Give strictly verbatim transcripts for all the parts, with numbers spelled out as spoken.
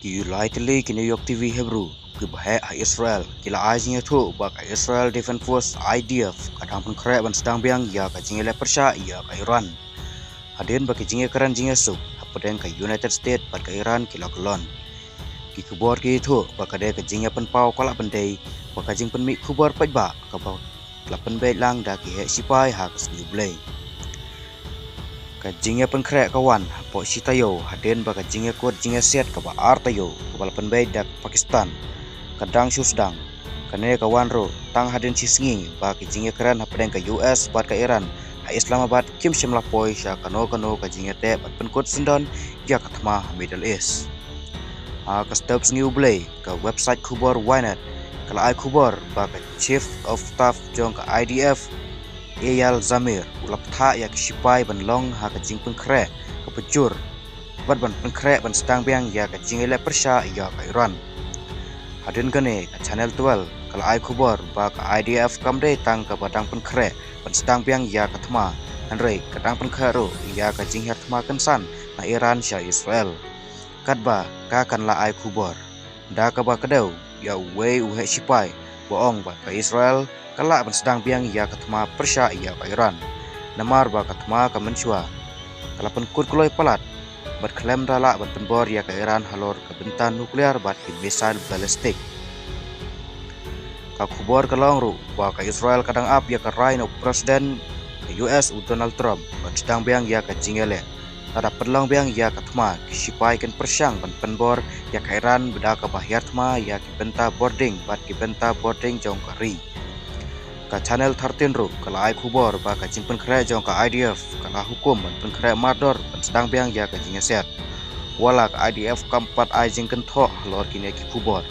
Ki lai tylli ki New York T V Hebrew kiba heh ha Israel ki la ai jingïathuh ba ka Israel Defense Force, I D F, ka dang pynkhreh ban sdang biang ïa ka jingïaleh pyrshah ïa ka Iran. Hadien ba ki jingïakren jingïasuk hapdeng ka United States bad ka Iran ki la kyllon, ki khubor ki ïathuh ba ka dei ka jingïapynpaw ka la pyndei ba ka jingpynmih khubor paidbah kaba la pynbeit lang da ki heh shipai ha ka sngi U Blei. Ka jingïapynkhreh ka wan hapoh shi taïew hadien ba ka jingïakut jingïasiat kaba ar taïew kaba la pynbeit da ka Pakistan ka dang shu sdang. Kane ka wan ruh tang hadien shi sngi ba ki jingïakren hapdeng ka U S bad ka Iran ha Islamabad kim shym la poi sha kano kano ka jingïateh bad pynkut syndon ïa ka thma ha Middle East. Ha ka step sngi U Blei, ka website khubor Ynet ka la ai khubor ba ka Chief of Staff jong ka I D F, Eyal Zamir, u la pynthah ïa ki shipai ban long ha ka jingpynkhreh kaba jur bad ban pynkhreh ban sdang biang ïa ka jingïaleh pyrshah ïa ka Iran. Hadien kane, ka Channel twelve ka la ai khubor ba ka I D F kam dei tang kaba dang pynkhreh ban sdang biang ïa ka thma, hynrei ka dang pynkhreh ruh ïa ka jinghiar thma kynsan na Iran sha Israel. Katba ka kan la ai khubor da kaba kdew ïa uwei u heh shipai ba ong ba ka Israel ka lah ban sdang biang ïa ka thma pyrshah ïa ka Iran, namar ba ka thma ka mynshuwa ka la pynkut kloi palat bad khlem da lah ban pynbor ïa ka Iran halor ka bynta nuklear bad ki missile ballistic. Ka khubor ka la ong ruh ba ka Israel ka dang ap ïa ka rai na u President ka U S u Donald Trump ban sdang biang ïa ka jingïaleh. Lada pynlong biang ïa ka thma, ki shipai kin pyrshang ban pynbor ïa ka Iran bad da kaba hiar thma ïa ki bynta bording bad ki bynta bording jong ka ri. Ka Channel thirteen ruh ka la ai khubor ba ka jingpynkhreh jong ka I D F ka la hukum ban pynkhreh mardor ban sdang biang ïa ka jingïasiat. Wat la ka I D F kam pat ai jingkynthoh halor kine ki khubor,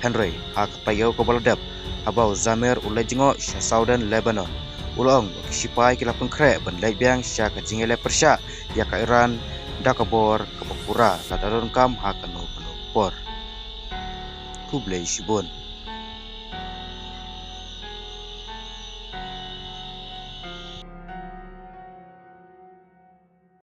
hynrei ha ka taïew kaba la dep, haba u Zamir u leit jngoh sha Southern Lebanon, u la ong ba ki shipai ki la pynkhreh ban leit biang sha ka jingïaleh pyrshah ïa ka Iran da ka bor kaba pura lada donkam ha kano kano ka por. Khublei shibun.